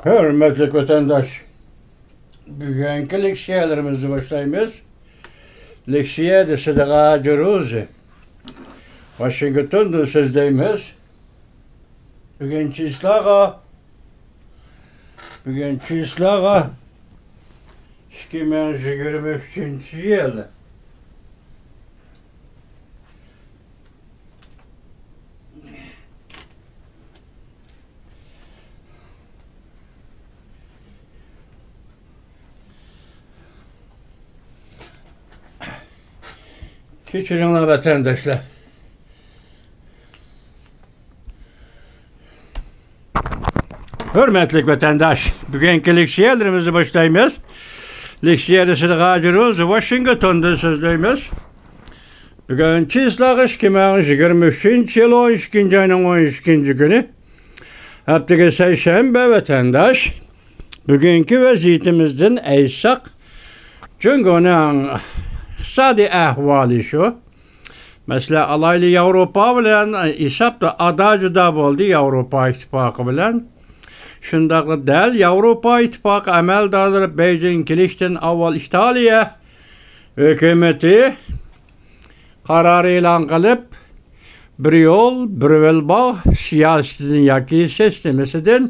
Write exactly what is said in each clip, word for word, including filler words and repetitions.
ھۆرمەتلىك ۋەتەنداش، بۈگۈنكى لېكسىيەلىرىمىزنى باشلايمىز. لېكسىيە دېسىدىغا جۇرۇزى ۋاشىنگتوندىن سۆزلەيمىز. بۈگۈن چىسلاغا، بۈگۈن چىسلاغا ئىككى مىڭ يىگىرمە ئۈچىنچى يىل. كەچۈرۈڭلار، ۋەتەنداشلار. ھۆرمەتلىك ۋەتەنداش، بۈگۈنكى لېكسىيەلىرىمىزنى باشلايمىز. لېكسىيەدە سىدىق ھاجىروز، ۋاشىنگتوندىن سۆزلەيمىز. بۈگۈن چىسلاغا ئىككى مىڭ يىگىرمە ئۈچىنچى يىل ئون ئىككىنچى ئاينىڭ ئون ئىككىنچى كۈنى. ھەپتىگە سەيشەنبە، ۋەتەنداش. بۈگۈنكى ۋەزىيىتىمىزدىن ئېيتساق، جۇڭگونىڭ ئىقتىسادىي ئەھۋالى شۇ. مەسىلەن، ئالايلى ياۋروپا بىلەن ھېسابتا ئادا-جۇدا بولدى ياۋروپا ئىتتىپاقى بىلەن. شۇنداقلا دەل ياۋروپا ئىتتىپاقى ئەمەلدارلىرى بېيجىڭ كېلىشتىن ئاۋۋال ئىتالىيە ھۆكۈمىتى قارار ئېلان قىلىپ، بىر يول، بىر بەلباغ سىياسىتىدىن ياكى سىستېمىسىدىن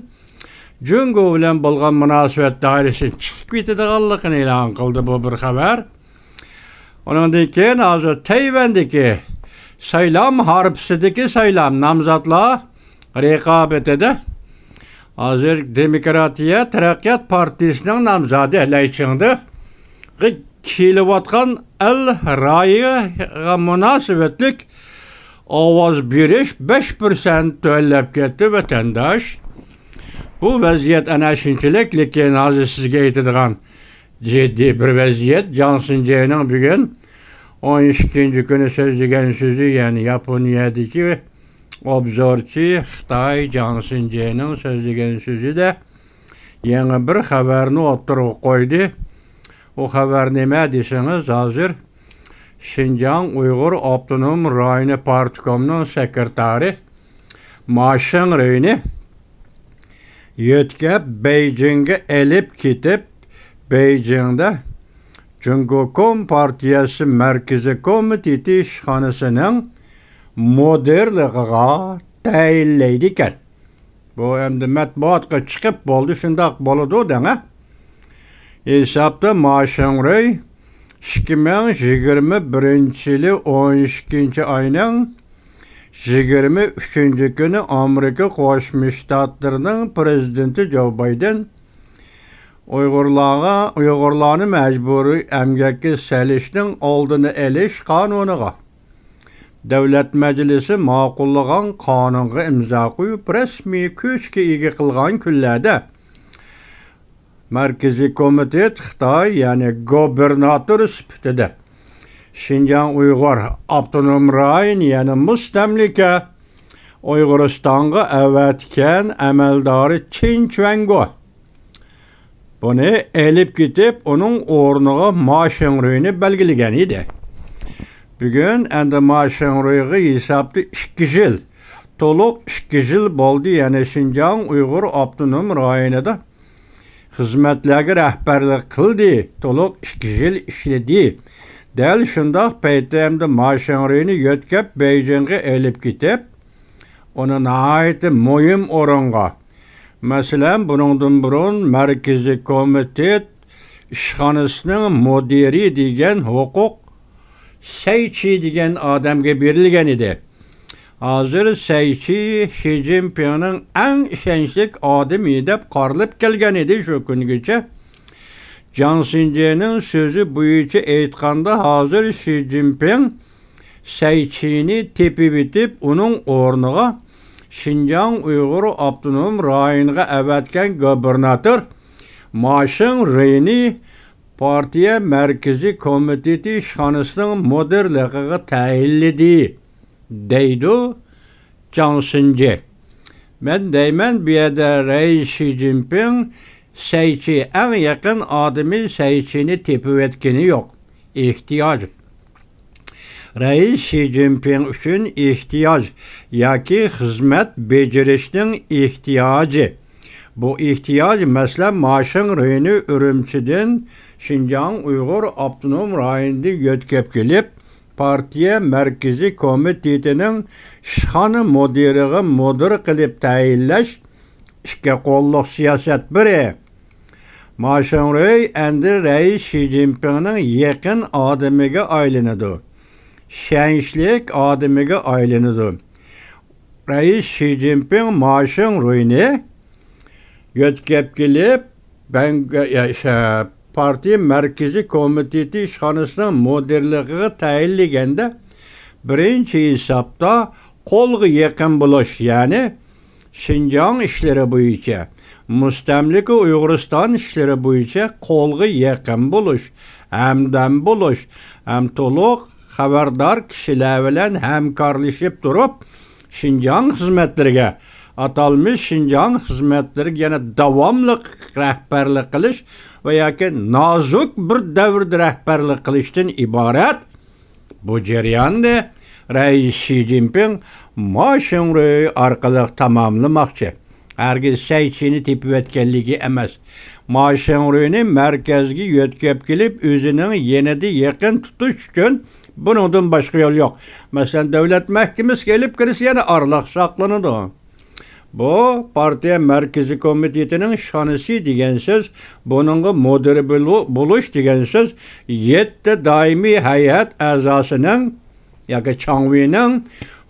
جۇڭگو بىلەن بولغان مۇناسىۋەت دائىرىسىدىن چىقىپ كېتىدىغانلىقىنى ئېلان قىلدى. بۇ بىر خەۋەر. ئۇنىڭدىن كېيىن ھازىر تەيۋەندىكى سايلام ھارپىسىدىكى سايلام نامزاتلار رىقابىتىدە ھازىر دېموكراتىيە تەرەققىيات پارتىيىسىنىڭ نامزاتى لەي چىڭدېغا كېلىۋاتقان ئەل رايىغا مۇناسىۋەتلىك ئاۋاز بېرىش بەش پىرسەنت تۆۋەنلەپ كەتتى، ۋەتەنداش. بۇ ۋەزىيەت ئەنە شۇنچىلىك، لېكىن ھازىر سىزگە ئېيتىدىغان جىددىي بىر ۋەزىيەت. جاڭ سىنجېنىڭ بۈگۈن ئون ئىككىنچى كۈنى سۆزلىگەن سۆزى، يەنى ياپونىيەدىكى ئوبزورچى خىتاي جاڭ سىنجېنىڭ سۆزلىگەن سۆزىدە يېڭى بىر خەۋەرنى ئوتتۇرىغا قويدى. ئۇ خەۋەر نېمە دېسىڭىز، ھازىر شىنجاڭ ئۇيغۇر ئاپتونوم رايونى پارتكومنىڭ سېكرېتارى ما شىڭرۇينى يۆتكەپ، بېيجىڭغا ئېلىپ كېتىپ، بېيجىڭدا جۇڭگو كومپارتىيەسى مەركىزىي كومىتېتى ئىشخانىسىنىڭ مۇدىرلىقىغا تەيىنلەيدىكەن. بۇ ئەمدى مەتبۇئاتقا چىقىپ بولدى، شۇنداق بولىدۇ دەڭە. ھېسابتا ما شىڭرۇي ئىككى مىڭ يىگىرمە بىرىنچى يىلى ئون ئىككىنچى ئاينىڭ يىگىرمە ئۈچىنچى كۈنى ئامېرىكا قوشما شتاتلىرىنىڭ پىرېزىدېنتى جو بايدېن ئۇيغۇرلارغا، ئۇيغۇرلارنى مەجبۇرىي ئەمگەككە سېلىشنىڭ ئالدىنى ئېلىش قانۇنىغا دۆلەت مەجلىسى ماقۇللىغان قانۇنغا ئىمزا قويۇپ، رەسمىي كۈچكە ئىگە قىلغان كۈنلەردە، مەركىزىي كومىتېت خىتاي، يەنى گوبىرناتور سۈپىتىدە شىنجاڭ ئۇيغۇر ئاپتونوم رايون، يەنى مۇستەملىكە ئۇيغۇرىستانغا ئەۋەتكەن ئەمەلدارى چېن چۈەنگو بۇنى ئېلىپ كېتىپ، ئۇنىڭ ئورنىغا ما شىڭرۇينى بەلگىلىگەن ئىدى. بۈگۈن ئەمدى ما شىڭرۇيغا ھېسابتا ئىككى يىل، تولۇق ئىككى يىل بولدى، يەنى شىنجاڭ ئۇيغۇر ئاپتونوم رايونىدا خىزمەتلەرگە رەھبەرلىك قىلدى، تولۇق ئىككى يىل ئىشلىدى. دەل شۇنداق پەيتتە ئەمدى ما شىڭرۇينى يۆتكەپ بېيجىڭغا ئېلىپ كېتىپ، ئۇنى ناھايىتى مۇھىم ئورۇنغا، مەسىلەن، بۇنىڭدىن بۇرۇن مەركىزىي كومىتېت ئىشخانىسىنىڭ مۇدىرى دېگەن ھوقۇق سەيچى دېگەن ئادەمگە بېرىلگەن ئىدى. ھازىر سەيچى شى جىنپىڭنىڭ ئەڭ ئىشەنچلىك ئادىمى دەپ قارىلىپ كەلگەن ئىدى شۇ كۈنگىچە. جاڭ سىنجېنىڭ سۆزى بويىچە ئېيتقاندا، ھازىر شى جىنپىڭ سەيچىنى تېپىۋېتىپ، ئۇنىڭ ئورنىغا شىنجاڭ ئۇيغۇر ئاپتونوم رايونىغا ئەۋەتكەن گوبىرناتور ما شىڭرۇينى پارتىيە مەركىزىي كومىتېتى ئىشخانىسىنىڭ مۇدىرلىقىغا تەيىنلىدى، دەيدۇ جاڭ سىنجې. مەن دەيمەن، بۇ يەردە رەئىس شى جىنپىڭ سەيچى ئەڭ يېقىن ئادىمى سەيچىنى تېپىۋەتكىنى يوق. ئېھتىياج. رەئىس شى جىنپىڭ ئۈچۈن ئېھتىياج ياكى خىزمەت بېجىرىشنىڭ ئېھتىياجى. بۇ ئېھتىياج، مەسىلەن، ما شىڭرۇينى ئۈرۈمچىدىن، شىنجاڭ ئۇيغۇر ئاپتونوم رايونىدىن يۆتكەپ كېلىپ، پارتىيە مەركىزىي كومىتېتىنىڭ ئىشخانا مۇدىرىغا مۇدىر قىلىپ تەيىنلەش ئىككى قوللۇق سىياسەت بىرى. ما شىڭرۇي ئەمدى رەئىس شى جىنپىڭنىڭ يېقىن ئادىمىگە ئايلىنىدۇ، ئىشەنچلىك ئادىمىگە ئايلىنىدۇ. رەئىس شى جىنپىڭ ما شىڭرۇينى يۆتكەپ كېلىپ، بەڭ-، يا، شە-، پارتىيە مەركىزىي كومىتېتى ئىشخانىسىنىڭ مۇدىرلىقىغا تەيىنلىگەندە، بىرىنچى ھېسابتا قولغا يېقىن بولۇش، يەنى شىنجاڭ ئىشلىرى بويىچە، مۇستەملىكە ئۇيغۇرىستان ئىشلىرى بويىچە قولغا يېقىن بولۇش، ھەمدەم بولۇش ھەم تولۇق خەۋەردار كىشىلەر بىلەن ھەمكارلىشىپ تۇرۇپ، شىنجاڭ خىزمەتلىرىگە، ئاتالمىش شىنجاڭ خىزمەتلىرىگە يەنە داۋاملىق رەھبەرلىك قىلىش ۋە ياكى نازۇك بىر دەۋردە رەھبەرلىك قىلىشتىن ئىبارەت. بۇ جەرياننى رەئىس شى جىنپىڭ ما شىڭرۇي ئارقىلىق تاماملىماقچى. ھەرگىز سەي چىنى تېپىۋەتكەنلىكى ئەمەس. ما شىڭرۇينى مەركەزگە يۆتكەپ كېلىپ، ئۆزىنىڭ يېنىدا يېقىن تۇتۇش ئۈچۈن بۇنىڭدىن باشقا يول يوق. مەسىلەن، دۆلەت مەھكىمىسىگە ئېلىپ كىرسە، يەنە ئارىلىق ساقلىنىدۇ. بۇ پارتىيە مەركىزىي كومىتېتىنىڭ ئىشخانىسى دېگەن سۆز، بۇنىڭغا مۇدىر بولۇ-، بولۇش دېگەن سۆز، يەتتە دائىمىي ھەيئەت ئەزاسىنىڭ ياكى چاڭۋېينىڭ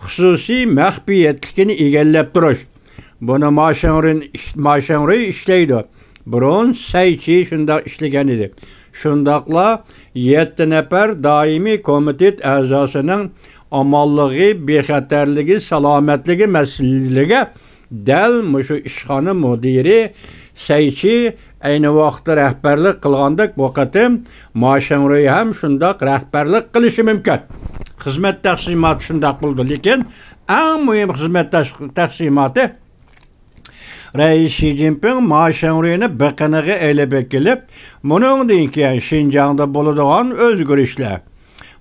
خۇسۇسىي مەخپىيەتلىكىنى ئىگىلەپ تۇرۇش. بۇنى ما شىڭرۇي، ما شىڭرۇي ئىشلەيدۇ. بۇرۇن سەي چى شۇنداق ئىشلىگەن ئىدى. شۇنداقلا يەتتە نەپەر دائىمىي كومىتېت ئەزاسىنىڭ ئامانلىقى، بىخەتەرلىكى، سالامەتلىكى مەسىلىلىرىگە دەل مۇشۇ ئىشخانا مۇدىرى سەي چى ئەينى ۋاقىتتا رەھبەرلىك قىلغاندەك، بۇ قېتىم ما شىڭرۇي ھەم شۇنداق رەھبەرلىك قىلىشى مۇمكىن. خىزمەت تەقسىماتى شۇنداق بولىدۇ، لېكىن ئەڭ مۇھىم خىزمەت تەش-، تەقسىماتى رەئىس شى جىنپىڭ ما شىڭرۇينى بېقىنىغا ئېلىپ كېلىپ، مۇنىڭدىن كېيىن شىنجاڭدا بولىدىغان ئۆزگىرىشلەر،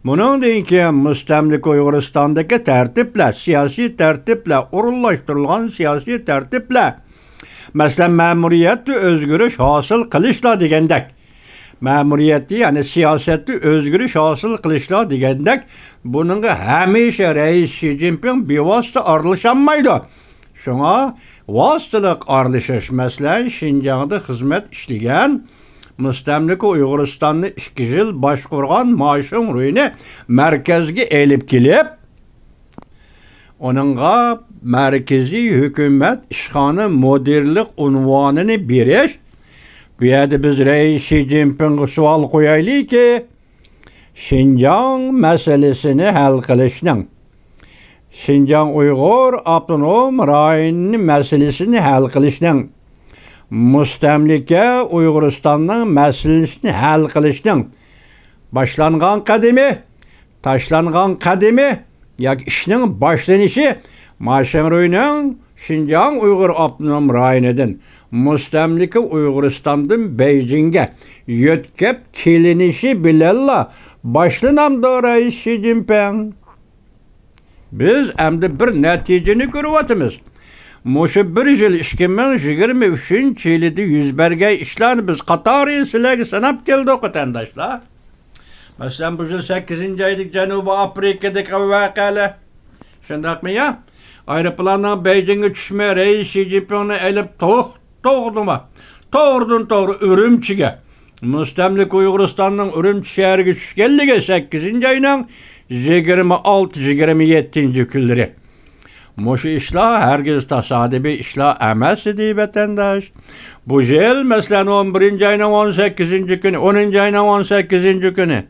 مۇنىڭدىن كېيىن مۇستەملىكە ئۇيغۇرىستاندىكى تەرتىپلەر، سىياسىي تەرتىپلەر، ئورۇنلاشتۇرۇلغان سىياسىي تەرتىپلەر، مەسىلەن، مەمۇرىيەتتە ئۆزگىرىش ھاسىل قىلىشلار دېگەندەك، مەمۇرىيەتتە، يەنى سىياسەتتە ئۆزگىرىش ھاسىل قىلىشلار دېگەندەك، بۇنىڭغا ھەمىشە رەئىس شى جىنپىڭ بىۋاسىتە ئارىلىشالمايدۇ. شۇڭا ۋاسىتىلىق ئارىلىشىش، مەسىلەن، شىنجاڭدا خىزمەت ئىشلىگەن، مۇستەملىكە ئۇيغۇرىستاننى ئىككى يىل باشقۇرغان ما شىڭرۇينى مەركەزگە ئېلىپ كېلىپ، ئۇنىڭغا مەركىزىي ھۆكۈمەت ئىشخانا مۇدىرلىق ئۇنۋانىنى بېرىش. بۇ يەردە بىز رەئىس شى جىنپىڭغا سوئال قويايلىكى، شىنجاڭ مەسىلىسىنى ھەل قىلىشنىڭ، شىنجاڭ ئۇيغۇر ئاپتونوم رايونى مەسىلىسىنى ھەل قىلىشنىڭ، مۇستەملىكە ئۇيغۇرىستاننىڭ مەسىلىسىنى ھەل قىلىشنىڭ باشلانغان قەدىمى، تاشلانغان قەدىمى ياكى ئىشنىڭ باشلىنىشى ما شىڭرۇينىڭ شىنجاڭ ئۇيغۇر ئاپتونوم رايونىدىن، مۇستەملىكە ئۇيغۇرىستاندىن بېيجىڭگە يۆتكەپ كېلىنىشى بىلەنلا باشلىنامدۇ، رەئىس شى جىنپىڭ؟ بىز ئەمدى بىر نەتىجىنى كۆرۈۋاتىمىز. مۇشۇ بىر يىل، ئىككى مىڭ يىگىرمە ئۈچىنچى يىلىدا يۈز بەرگەن ئىشلارنى بىز قاتارى سىلەرگە ساناپ كەلدۇق، ۋەتەنداشلار. مەسىلەن، بۇ يىل سەككىزىنچى ئايدىكى جەنۇبىي ئافرىكىدىكى ۋەقەلەر. شۇنداقمۇ يا؟ ئايروپىلاننىڭ بېيجىڭگە چۈشمەي، رەئىس شى جىنپىڭنى ئېلىپ توختىدىما؟ توغرىدىن توغرا ئۈرۈمچىگە، مۇستەملىكە ئۇيغۇرىستاننىڭ ئۈرۈمچى شەھىرىگە چۈشكەنلىكى سەككىزىنچى ئاينىڭ يىگىرمە ئالتە، يىگىرمە يەتتىنچى كۈنلىرى. مۇشۇ ئىشلار ھەرگىز تاسادىپىي ئىشلار ئەمەس ئىدى، ۋەتەنداش. بۇ يىل، مەسىلەن، ئون بىرىنچى ئاينىڭ ئون سەككىزىنچى كۈنى، ئونىنچى ئاينىڭ ئون سەككىزىنچى كۈنى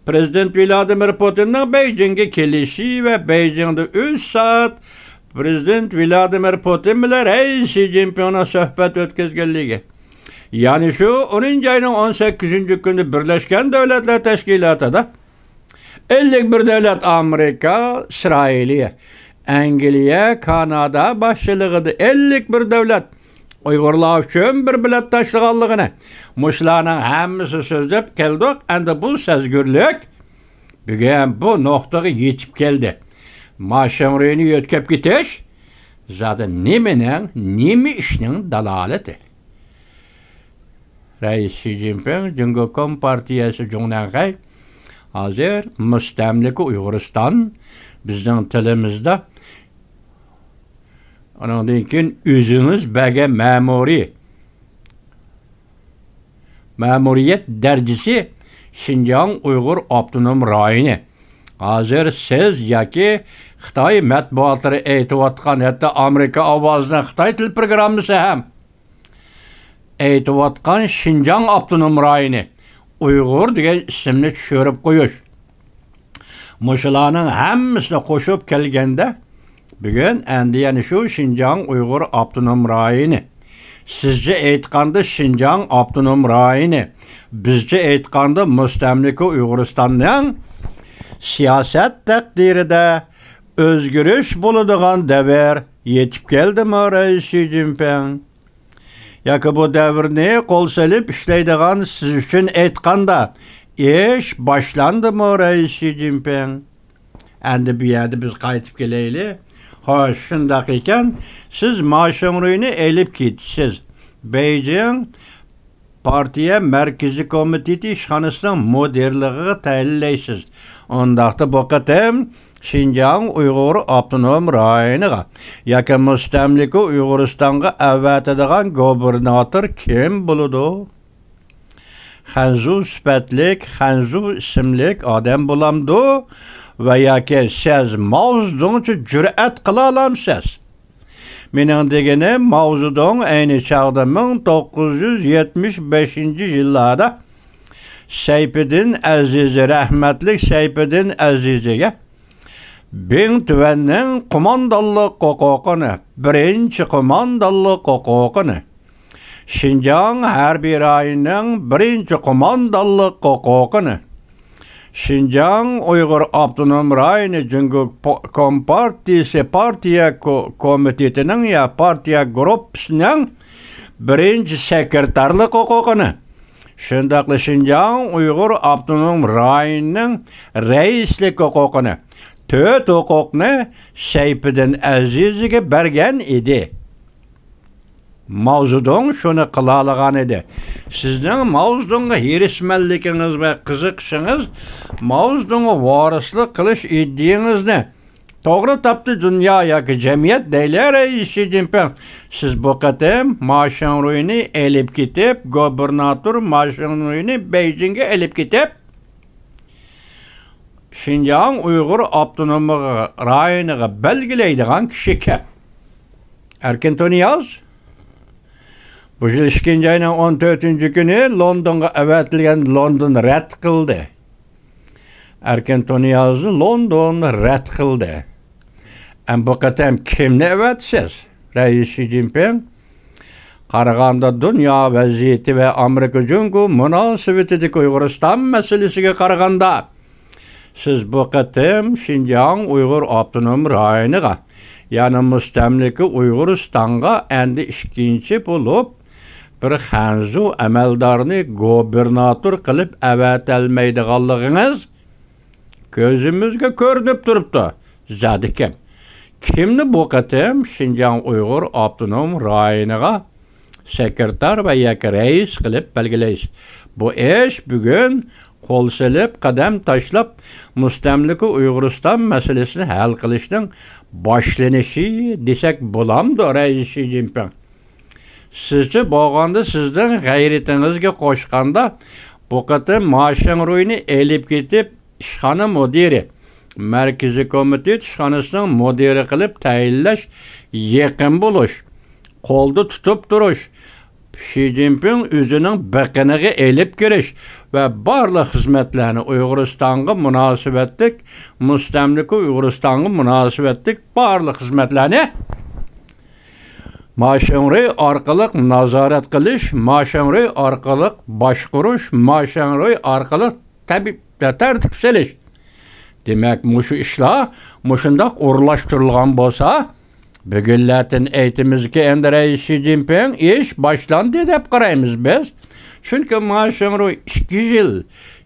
پرېزىدېنت ۋلادىمىر پۇتىننىڭ بېيجىڭگە كېلىشى ۋە بېيجىڭدا ئۈچ سائەت پرېزىدېنت ۋلادىمىر پۇتىن بىلەن رەئىس شى جىنپىڭنىڭ سۆھبەت ئۆتكۈزگەنلىكى. يەنى شۇ ئونىنچى ئاينىڭ ئون سەككىزىنچى كۈنى بىرلەشكەن دۆلەتلەر تەشكىلاتىدا ئەللىك بىر دۆلەت، ئامېرىكا، ئىسرائىلىيە، ئەنگلىيە، كانادا باشچىلىقىدا ئەللىك بىر دۆلەت ئۇيغۇرلار ئۈچۈن بىر بېلەت تاشلىغانلىقىنى، مۇشۇلارنىڭ ھەممىسى سۆزلەپ كەلدۇق. ئەمدى بۇ سەزگۈرلۈك بۈگۈن بۇ نۇقتىغا يېتىپ كەلدى. ما شىڭرۇينى يۆتكەپ كېتىش، زادى نېمىنىڭ، نېمە ئىشنىڭ دالالىتى؟ رەئىس شى جىنپىڭ، جۇڭگو كومپارتىيەسى جۇڭنەنخەي، ھازىر مۇستەملىكە ئۇيغۇرىستان، بىزنىڭ تىلىمىزدا، ئۇنىڭدىن كېيىن ئۆزىڭىز بەرگەن مەمۇرىي مەمۇرىيەت دەرىجىسى شىنجاڭ ئۇيغۇر ئاپتونوم رايونى. ھازىر سىز ياكى خىتاي مەتبۇئاتلىرى ئېيتىۋاتقان، ھەتتا ئامېرىكا ئاۋازىنىڭ خىتاي تىل پروگراممىسى ھەم ئېيتىۋاتقان شىنجاڭ ئاپتونوم رايونى، ئۇيغۇر دېگەن ئىسىمنى چۈشۈرۈپ قويۇش. مۇشۇلارنىڭ ھەممىسىنى قوشۇپ كەلگەندە، بۈگۈن ئەندى يەنە شۇ شىنجاڭ ئۇيغۇر ئاپتونوم رايونى، سىزچە ئېيتقاندا شىنجاڭ ئاپتونوم رايونى، بىزچە ئېيتقاندا مۇستەملىكە ئۇيغۇرىستاننىڭ سىياسەت تەقدىرىدە ئۆزگىرىش بولىدىغان دەۋر يېتىپ كەلدىمۇ، رەئىس شى جىنپىڭ؟ ياكى بۇ دەۋرنى قول سېلىپ ئىشلەيدىغان، سىز ئۈچۈن ئېيتقاندا، ئىش باشلاندىمۇ، رەئىس شى جىنپىڭ؟ ئەندى بۇ يەردە بىز قايتىپ كېلەيلى. خوش، شۇنداق ئىكەن، سىز ما شىڭرۇينى ئېلىپ كېتىسىز. بېيجىڭ پارتىيە مەركىزىي كومىتېتى ئىشخانىسىنىڭ مۇدىرلىقىغا تەيىنلەيسىز. ئۇنداقتا بۇ قېتىم شىنجاڭ ئۇيغۇر ئاپتونوم رايونىغا ياكى مۇستەملىكە ئۇيغۇرىستانغا ئەۋەتىدىغان گوبىرناتور كىم بولىدۇ؟ خەنزۇ سۈپەتلىك، خەنزۇ ئىسىملىك ئادەم بولامدۇ؟ ۋە ياكى سىز ماۋزېدۇڭچە جۈرئەت قىلالامسىز؟ مېنىڭ دېگىنىم، ماۋزېدۇڭ ئەينى چاغدا مىڭ توققۇز يۈز يەتمىش بەشىنچى يىللاردا سەيپىدىن ئەزىزى، رەھمەتلىك سەيپىدىن ئەزىزىگە بىڭتۈەننىڭ قوماندانلىق ھوقۇقىنى، بىرىنچى قوماندانلىق ھوقۇقىنى، شىنجاڭ ھەربىي رايونىنىڭ بىرىنچى قوماندانلىق ھوقۇقىنى، شىنجاڭ ئۇيغۇر ئاپتونوم رايونى جۇڭگو پو-، كومپارتىيىسى پارتىيە كو-، كومىتېتىنىڭ يا پارتىيە گۇرۇپپىسىنىڭ بىرىنچى سېكرېتارلىق ھوقۇقىنى، شۇنداقلا شىنجاڭ ئۇيغۇر ئاپتونوم رايونىنىڭ رەئىسلىك ھوقۇقىنى، تۆت ھوقۇقنى سەيپىدىن ئەزىزىگە بەرگەن ئىدى. ماۋزېدۇڭ شۇنى قىلالىغان ئىدى. سىزنىڭ ماۋزېدۇڭغا ھېرىسمەنلىكىڭىز ۋە قىزىقىشىڭىز ماۋزېدۇڭغا ۋارىسلىق قىلىش ئىدىيىڭىزنى توغرا تاپتى دۇنيا ياكى جەمئىيەت دەيلى، رەئىس شى جىنپىڭ. سىز بۇ قېتىم ما شىڭرۇينى ئېلىپ كېتىپ، گوبىرناتور ما شىڭرۇينى بېيجىڭغا ئېلىپ كېتىپ، شىنجاڭ ئۇيغۇر ئاپتونوم رايونىغا بەلگىلەيدىغان كىشى كىم؟ ئەركىن تۇنىياز. بۇ يىل ئىككىنچى ئاينىڭ ئون تۆتىنچى كۈنى لوندونغا ئەۋەتىلگەن، لوندون رەت قىلدى. ئەركىن تۇنىيازنى لوندون رەت قىلدى. ئەمما بۇ قېتىم كىمنى ئەۋەتىسىز؟ رەئىس شى جىنپىڭ. قارىغاندا دۇنيا ۋەزىيىتى ۋە ئامېرىكا جۇڭگو مۇناسىۋىتىدىكى ئۇيغۇرىستان مەسىلىسىگە قارىغاندا، سىز بۇ قېتىم شىنجاڭ ئۇيغۇر ئاپتونوم رايونىغا، يەنى مۇستەملىكە ئۇيغۇرىستانغا ئەندى ئىككىنچى بولۇپ، بىر خەنزۇ ئەمەلدارنى گوبىرناتور قىلىپ ئەۋەتەلمەيدىغانلىقىڭىز كۆزىمىزگە كۆرۈنۈپ تۇرۇپتۇ. زادى كىم؟ كىمنى بۇ قېتىم شىنجاڭ ئۇيغۇر ئاپتونوم رايونىغا سېكرېتار ۋە ياكى رەئىس قىلىپ بەلگىلەيسىز؟ بۇ ئىش بۈگۈن قول سېلىپ، قەدەم تاشلاپ، مۇستەملىكە ئۇيغۇرىستان مەسىلىسىنى ھەل قىلىشنىڭ باشلىنىشى دېسەك بولامدۇ، رەئىس شى جىنپىڭ؟ سىزچە بولغاندا، سىزنىڭ غەيرىتىڭىزگە قوشقاندا، بۇ قېتىم ما شىڭرۇينى ئېلىپ كېتىپ، ئىشخانا مۇدىرى، مەركىزىي كومىتېت ئىشخانىسىنىڭ مۇدىرى قىلىپ تەيىنلەش، يېقىن بولۇش، قولدا تۇتۇپ تۇرۇش، شى جىنپىڭ ئۆزىنىڭ بېقىنىغا ئېلىپ كىرىش ۋە بارلىق خىزمەتلەرنى، ئۇيغۇرىستانغا مۇناسىۋەتلىك، مۇستەملىكە ئۇيغۇرىستانغا مۇناسىۋەتلىك بارلىق خىزمەتلەرنى ما شىڭرۇي ئارقىلىق نازارەت قىلىش، ما شىڭرۇي ئارقىلىق باشقۇرۇش، ما شىڭرۇي ئارقىلىق تەبىب-، تەرتىپكە سېلىش. دېمەك، مۇشۇ ئىشلار مۇشۇنداق ئورۇنلاشتۇرۇلغان بولسا، بۈگۈنلەردىن ئېيتىمىزكى، ئەندى رەئىس شى جىنپىڭ، ئىش باشلاندى دەپ قارايمىز بىز. چۈنكى ما شىڭرۇي ئىككى يىل،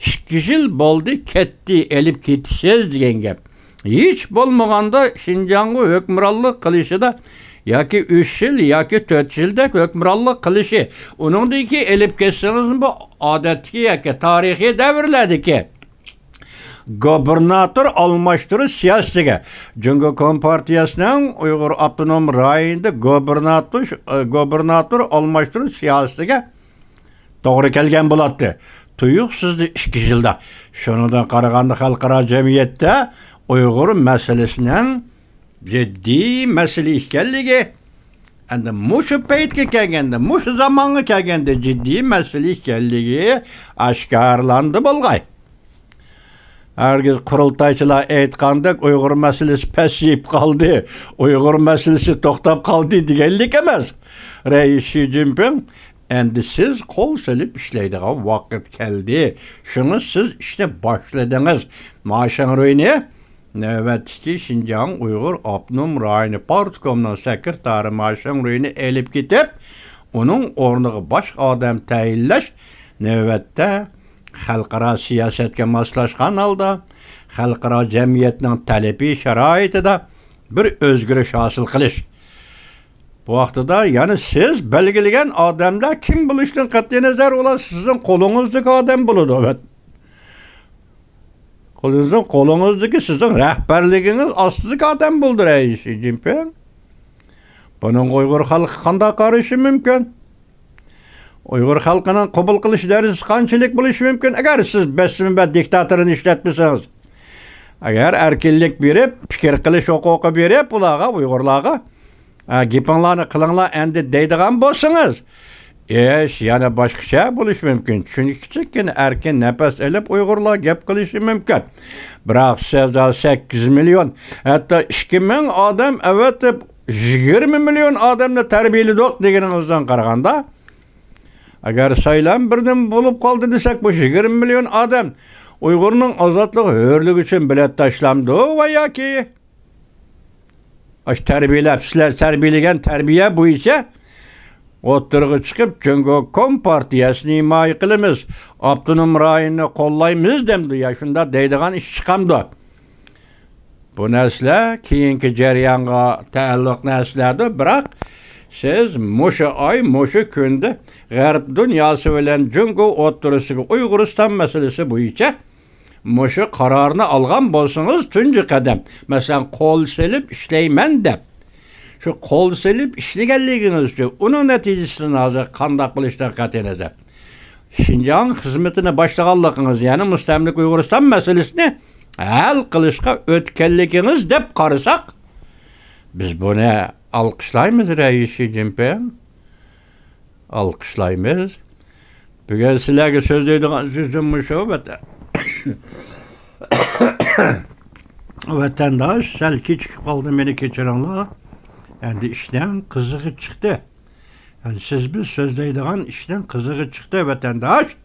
ئىككى يىل بولدى، كەتتى، ئېلىپ كېتىسىز دېگەن گەپ. ھېچ بولمىغاندا شىنجاڭغا ھۆكۈمرانلىق قىلىشىدا ياكى ئۈچ يىل ياكى تۆت يىلدەك ھۆكۈمرانلىق قىلىشى، ئۇنىڭدىن كېيىن ئېلىپ كەتسىڭىزمۇ، بۇ ئادەتتىكى ياكى تارىخىي دەۋرلەردىكى گوبىرناتور ئالماشتۇرۇش سىياسىتىگە، جۇڭگو كومپارتىيەسىنىڭ ئۇيغۇر ئاپتونوم رايونىدا گوبىرناتور، گوبىرناتور ئالماشتۇرۇش سىياسىتىگە توغرا كەلگەن بولاتتى. تۇيۇقسىزلا ئىككى يىلدا. شۇنىڭدىن قارىغاندا، خەلقئارا جەمئىيەتتە ئۇيغۇر مەسىلىسىنىڭ جىددىي مەسىلە ئىكەنلىكى، ئەمدى مۇشۇ پەيتكە كەلگەندە، مۇشۇ زامانغا كەلگەندە جىددىي مەسىلە ئىكەنلىكى ئاشكارىلاندى بولغاي. ھەرگىز قۇرۇلتايچىلار ئېيتقاندەك، ئۇيغۇر مەسىلىسى پەسىيىپ قالدى، ئۇيغۇر مەسىلىسى توختاپ قالدى دېگەنلىك ئەمەس. رەئىس شى جىنپىڭ، ئەمدى سىز قول سېلىپ ئىشلەيدىغان ۋاقىت كەلدى. شۇڭا سىز ئىشنى باشلىدىڭىز. ما شېڭرۇينى نۆۋەتتىكى شىنجاڭ ئۇيغۇر ئاپتونوم رايونى پارتكومىنىڭ سېكرېتارى ما شېڭرۇينى ئېلىپ كېتىپ، ئۇنىڭ ئورنىغا باشقا ئادەم تەيىنلەش نۆۋەتتە خەلقئارا سىياسەتكە ماسلاشقان ھالدا، خەلقئارا جەمئىيەتنىڭ تەلىپى شارائىتىدا بىر ئۆزگىرىش ھاسىل قىلىش. بۇ ۋاقتىدا يەنە سىز بەلگىلىگەن ئادەملەر كىم بولۇشىدىن قەتئىينەزەر، ئۇلار سىزنىڭ قولىڭىزدىكى ئادەم بولىدۇ. قولىڭىزنىڭ، قولىڭىزدىكى، سىزنىڭ رەھبەرلىكىڭىز ئاستىدىكى ئادەم بولىدۇ، رەئىس شى جىنپىڭ. بۇنىڭغا ئۇيغۇر خەلقى قانداق قارىشى مۇمكىن؟ ئۇيغۇر خەلقىنىڭ قوبۇل قىلىش دەرىجىسى قانچىلىك بولۇشى مۇمكىن؟ ئەگەر سىز بەسسىمە بەر دىكتاتورنى ئىشلەتمىسىڭىز، ئەگەر ئەركىنلىك بېرىپ، پىكىر قىلىش ھوقۇقى بېرىپ، ئۇلارغا، ئۇيغۇرلارغا، ئە، گېپىڭلارنى قىلىڭلار ئەمدى دەيدىغان بولسىڭىز، ئىش يەنە باشقىچە بولۇشى مۇمكىن. چۈنكى كىچىككىنە ئەركىن نەپەس ئېلىپ ئۇيغۇرلار گەپ قىلىشى مۇمكىن. بىراق سىز سەككىز مىليون، ھەتتا ئىككى مىڭ ئادەم ئەۋەتىپ، يىگىرمە مىليون ئادەمنى تەربىيەلىدۇق دېگىنىڭىزدىن قارىغاندا، ئەگەر سايلام بىردىن بولۇپ قالدى دېسەك، بۇ يىگىرمە مىليون ئادەم ئۇيغۇرنىڭ ئازادلىق، ھۆرلۈكى ئۈچۈن بېلەت تاشلامدۇ ۋە ياكى ئاشۇ تەربىيەلەپ، سىلەر تەربىيەلىگەن تەربىيە بويىچە ئوتتۇرىغا چىقىپ، جۇڭگو كومپارتىيەسىنى ھىمايە قىلىمىز، ئاپتونوم رايوننى قوللايمىز دەمدۇ يا شۇنداق دەيدىغان ئىش چىقامدۇ؟ بۇ نەرسىلەر كېيىنكى جەريانغا تەئەللۇق نەرسىلەردۇر، بىراق سىز مۇشۇ ئاي، مۇشۇ كۈندە غەرب دۇنياسى بىلەن جۇڭگو ئوتتۇرىسىغا ئۇيغۇرىستان مەسىلىسى بويىچە مۇشۇ قارارنى ئالغان بولسىڭىز، تۇنجى قەدەم، مەسىلەن، قول سېلىپ ئىشلەيمەن دەپ، شۇ قول سېلىپ ئىشلىگەنلىكىڭىز ئۈچۈن ئۇنىڭ نەتىجىسىدىن ھازىر قانداق بولۇشىدىن قەتئىينەزەر، شىنجاڭ خىزمىتىنى باشلىغانلىقىڭىز، يەنى مۇستەملىكە ئۇيغۇرىستان مەسىلىسىنى ھەل قىلىشقا ئۆتكەنلىكىڭىز دەپ قارىساق، بىز بۇنى ئالقىشلايمىز، رەئىس شى جىنپىڭ. ئالقىشلايمىز. بۈگۈن سىلەرگە سۆزلەيدىغان سۆزۈم مۇشۇ، ۋەتەن-، ۋەتەنداش، سەل كېچىكىپ قالدىم، مېنى كەچۈرۈڭلار. ئەمدى ئىشنىڭ قىزىقى چىقتى. ئەمدى سىز بىز سۆزلەيدىغان ئىشنىڭ قىزىقى چىقتى، ۋەتەنداش.